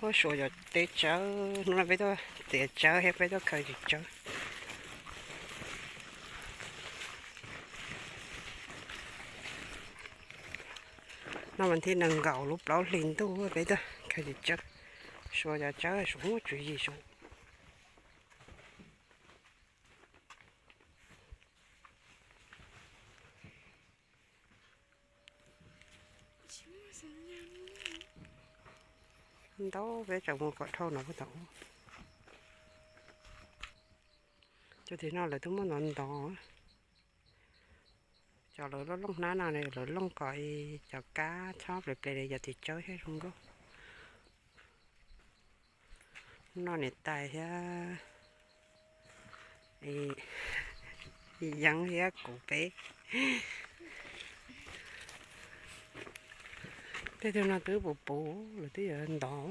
Ua Suav cov teb tsawb, hnub no peb tuaj txiav tsawb thiab peb tuaj khaws txiv tsawb. No mas thiaj nees nkaum lub plaub hlis ntuj peb tuaj khaws txiv tsawb. Suav cov tsawb Suav muaj tswv yim Suav. Ntau peb tseem mus kom dhau no puag thaum ub. Cov tim no lawv twb muaj ntov ntov. Cov lawv looj hnab no lawv looj kom cov kab chob ple ple li cov tim tsawb thiab zoo nkauj. No niam tais thiab Yeeb thiab kuv peb. Tej tug no twb puv puv lawm twb yuav ntov.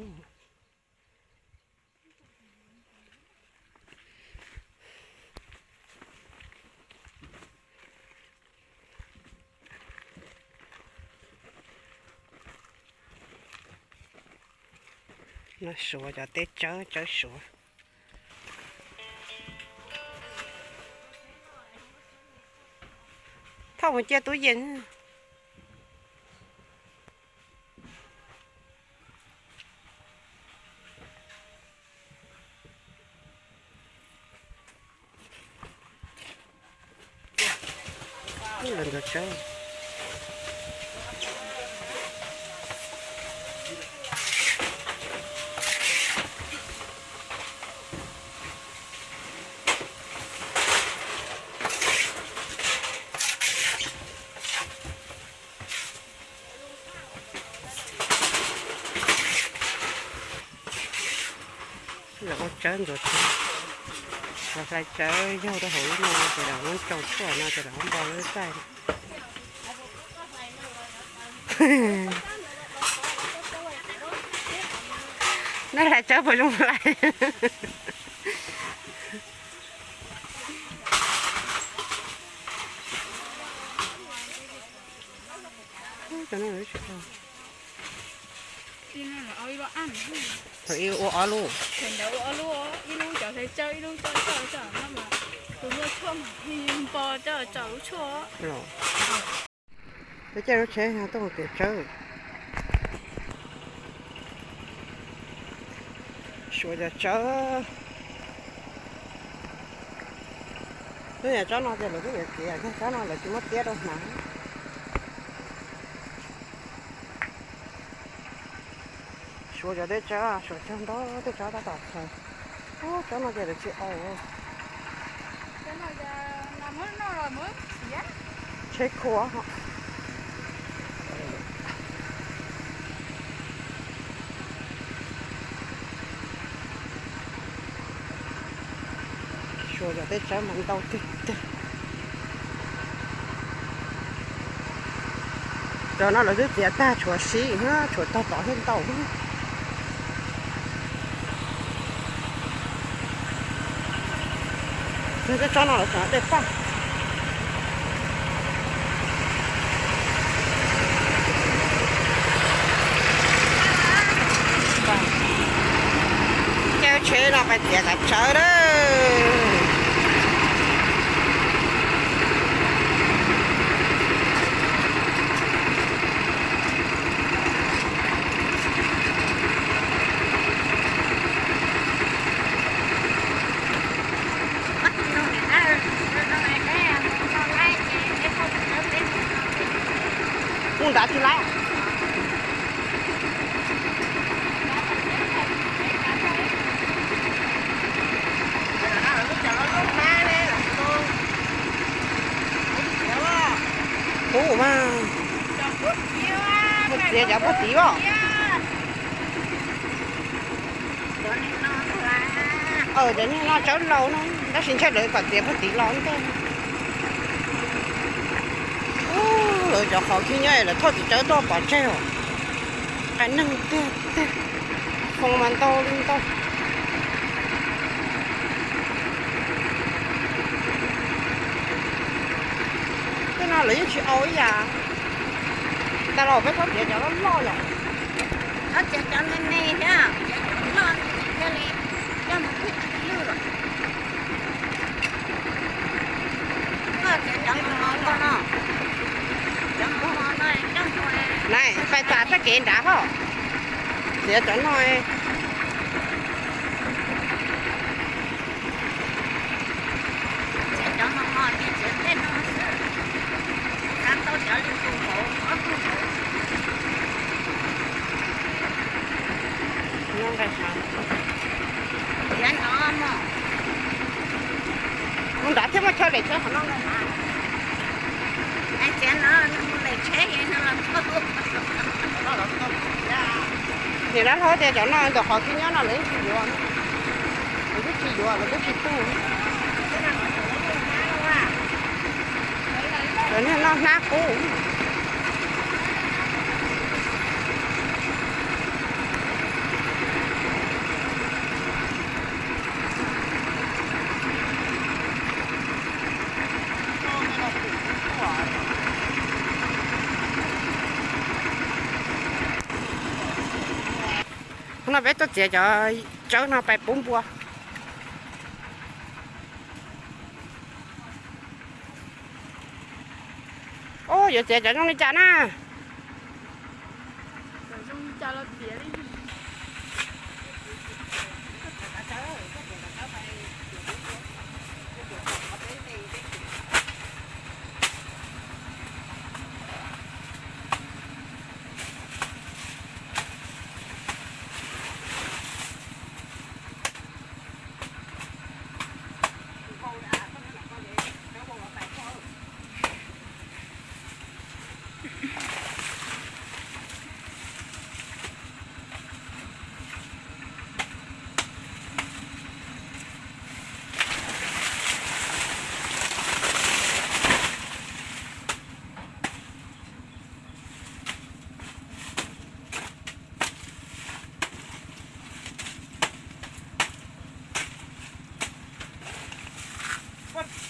No Suav cov teb tsawb, tsawb Suav. Thauj mus cia tub yees. Lawv ua tsawb ntxuav tsawb, lawv hlais tsawb yaug rau hauv lub no ces lawv muab tsau tshuaj no ces lawv muab npo lub txaij. Nej hlais tsawb puas zoo hlais? Thaum ib ua ob lub. Peb caij lub tsheb no tuaj mus txiav tsawb. Suav cov tsawb. Lub niag tsob no ces lawv twb yuav txiav, tsob no lawv tsis muab tiab rau hnav. Suav cov teb tsawb, Suav cog ntau tej tsob tab tom khaws. Ub, tsob no ces lawv tsis aus. Tsheb khua. Suav cov teb tsawb mas ntau tiag tiag. Cov no lawv twb txiav tag tshuav siv, tshuav tog tod thiab ntau. Tej tsob no lawv tseem dej paj. Caij tsheb no pais txiav kav tsawb lawm. Mus nrad tsis laiv. Pub mas, mus txiav cov puag tid os. Cov niag no tsawb laus no, tab sis ntshe lawv kom txiav puag tid los ntej. Lawv cov qhov khib nyob lawv thauj txiv tsawb tuaj pov tseg os. Qai neeg tiag tiag, foo mas ntau li ntau. Tej no lawv yeej tsis au ib yam. Tas los peb txhob txiav cov loj loj yom. Txhob txiav cov me me thiab. Txoj kev nrad hos, txiav cov no. Txiav cov no, txiav tej no xwb. Txiav tau cov li tus nkaus ob tug nkaus. Txiav no mog. Mus nrad thiab muaj chaw lem tsheb qhov no. Txiav no, mus lem tsheb no los tau. Niam dab laug tias cov no ntawm qhov twb nyob no lawv yeej tsis yuav, lawv twb tsis yuav, lawv twb tsis tu. Lawv niag noj hnab qub. Hnub no peb tuaj txiav cov tsawb no pais pub npua. Ub, yuav txiav cov zoo li cas na?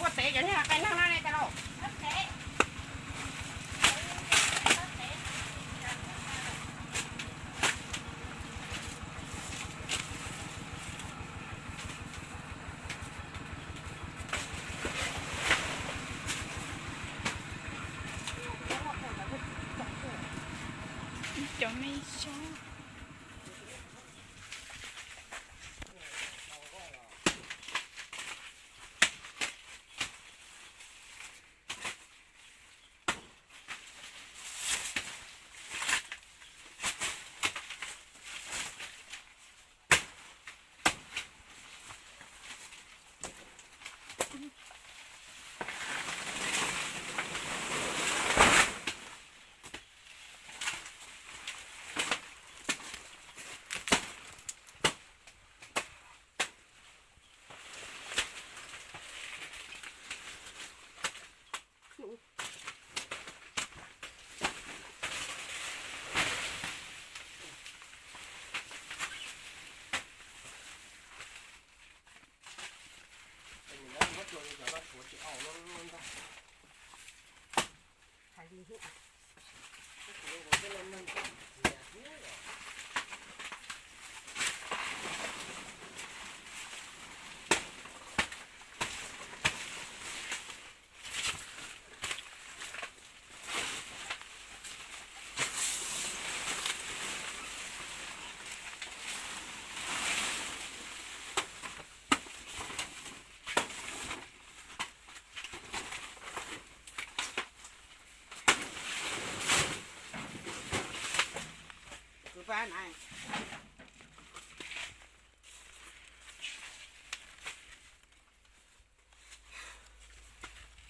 Puaj tsev cov niag qai neeg no ne tas lauj. Cov me xyoob.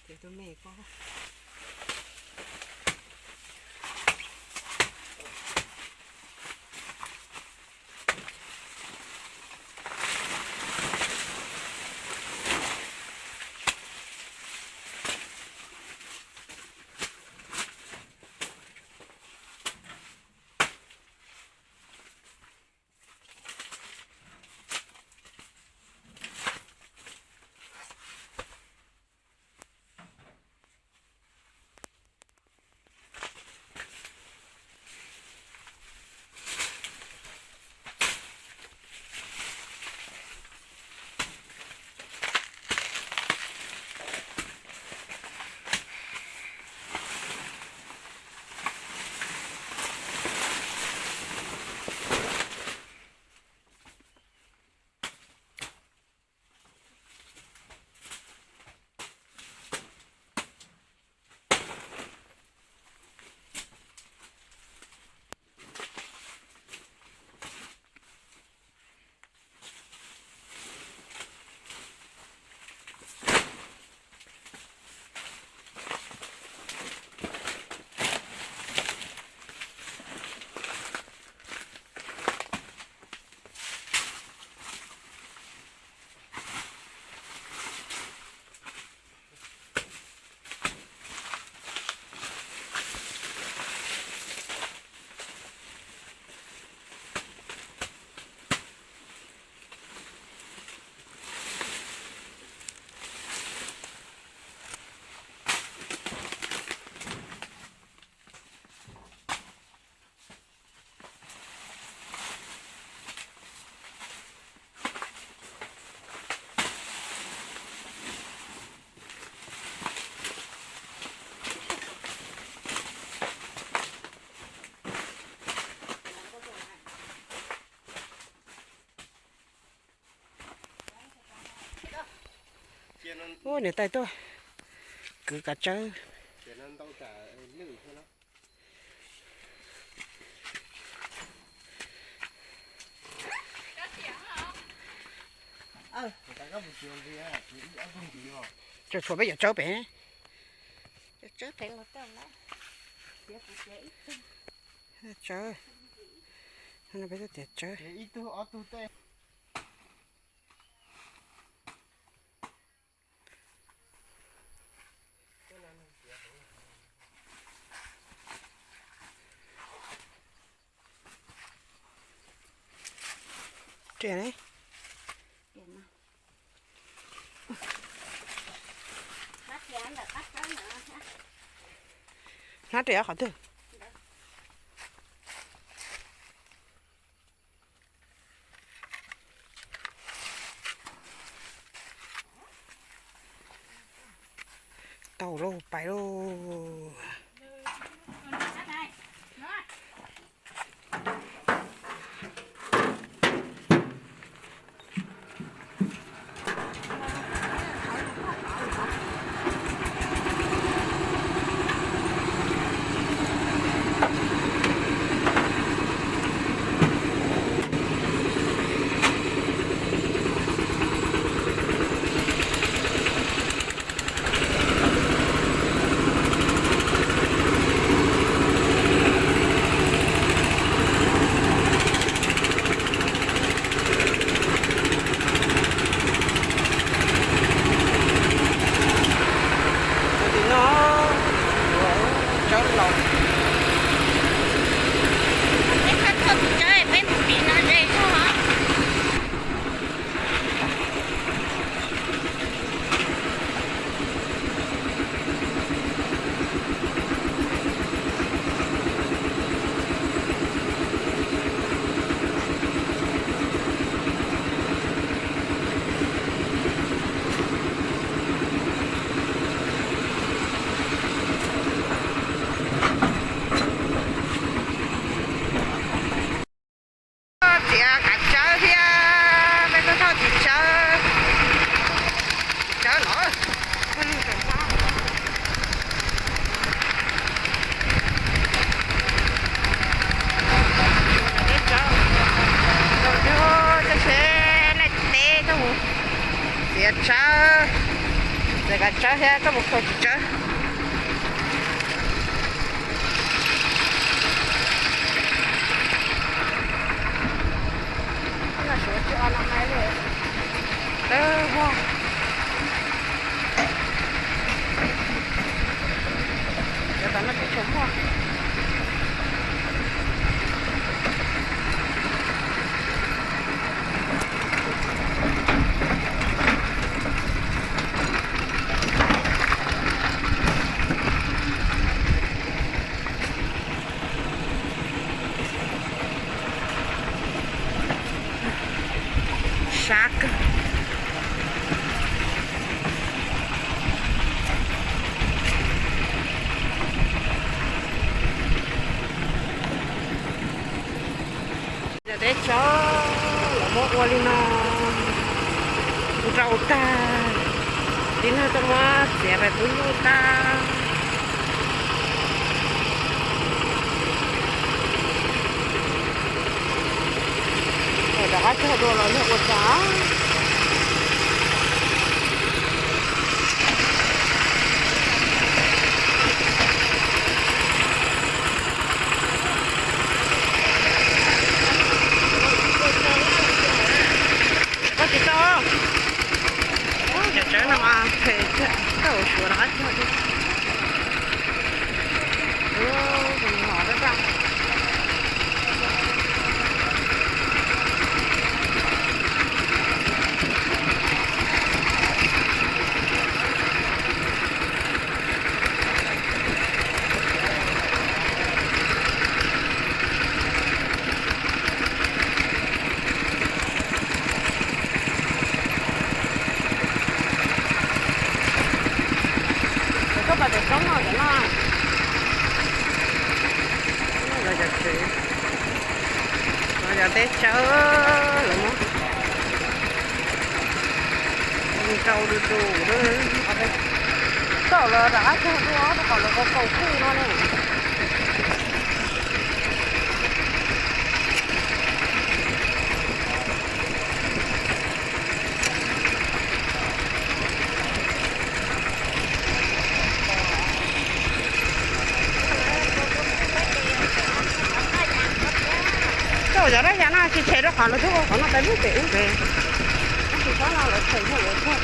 Ces tus me ko. Ua niam tais tuaj kwv kav tsawb. Tsuas tshuav peb cov tsawb pem. Cov tsawb pem los tau lawm. Tsawb, peb tias tsawb. Hnab riam qhov twg? Tau lauj, pais lauj. Tim no tsawb los. Peb txhob thauj tim tsawb, peb mus tim no ze tag. Txiav kav tsawb thiab, peb tuaj thauj tim tsawb. Tim tsawb los, peb tsawb, coj seb laij teb coj mus txiav tsawb, txiav kav tsawb thiab coj mus khaws tim tsawb. Tawg huag. Cov tom no tsis tshua muaj. Sab kawg. Yog teb chaws los muab ua li no, nrau tag, tib neeg tuaj muab txiav pem pub nyuj tag. Rov qab cog dua los yog ua cas? Koj tsis tau, cov tsawb no mas phem thiab, koj ua suav rov qab cog. Koj pas tes roob no cov no. Los cov tsev, los cov teb chaws, los muab Rau tus tus, tau los rov qab cog dua rau qhov lawv kaus kaus kuj no ne. Coj cov dab ya no tsis tshem rau qhov lawv tuaj ua qhov no peb lub pem ub pem. Tab sis tsob no lawv tshem yog lawv tag.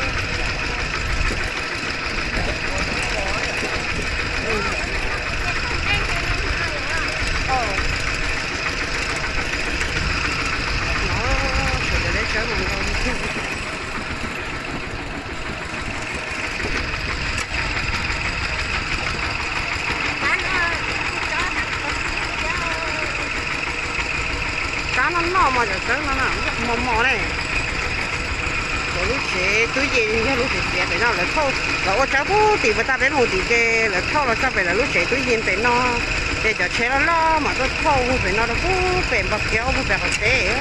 Tshem cov dab tsawb no nkaus. Kab no noj mas cov tsawb no mos mos ne. Cov lub tsev tub yees yog lub tsev xiav pem no lawv thauj, lawv ua tsawb pub tim puag ta peb mus tim ces lawv thauj los txog pem lawv lub tsev tub yees pem no. Ces cov tsheb loj loj mas tuaj thauj mus pem no rau pub pem npog kiab mus pem qhov teb.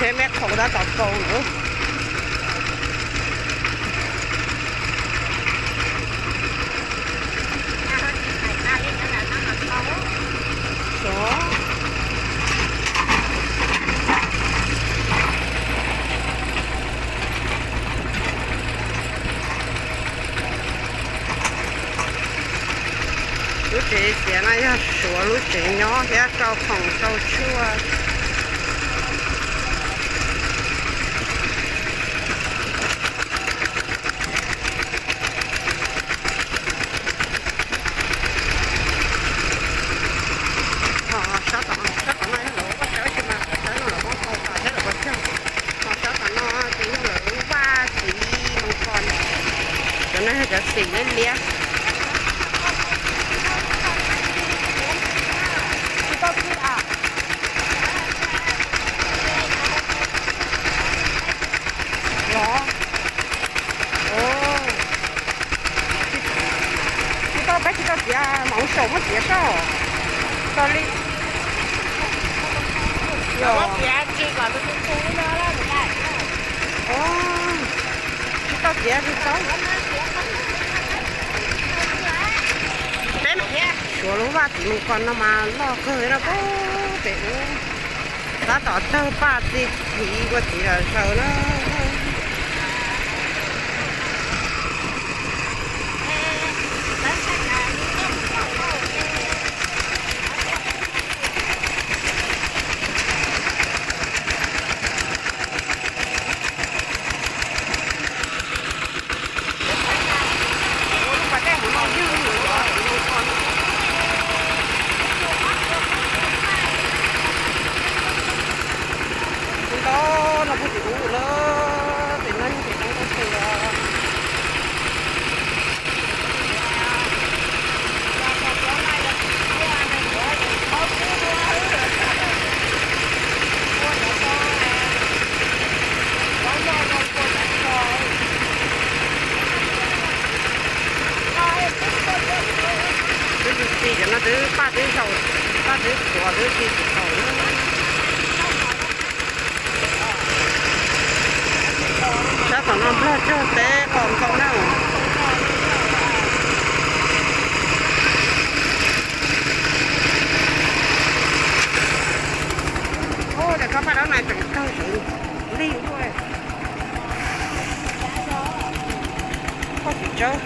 Tsheb me qhov tab tom kaus lawm. Lub tsev xiav no yog Suav lub tsev nyob thiab rau khoom rau tshuaj. Ho sab tom, sab tom no yog lawv vaj tsawb tsis mas qhov tsawb no lawv muab tau tom thiab lawv ua cog. Ho sab tom no ces yog lawv vaj txiv moo kos, cov no yog cov xim liab liab. Los, tsis tau, peb tsis tau txiav, mam ua saum muab txiav soj. Tau li. Tsis tau txiav tsis tau. Peb, Suav lub vaj txiv moo kos no mas loj kawg no, peb pem ub tab tom tawg paj txiv thiv ua txiv lawm zaws na. Tus nto no puag tim ub lawm, tim no yog tim Toob Koob Xwm os. Twb tsis txi cov no, twb paj twb zaum, paj twb tuav twb txi tsis tau. Sab tom no nplog cog teb qos ntxoo na. Ua cas tsob paj dab no tseem kawg heev li ua. Thauj txiv tsawb.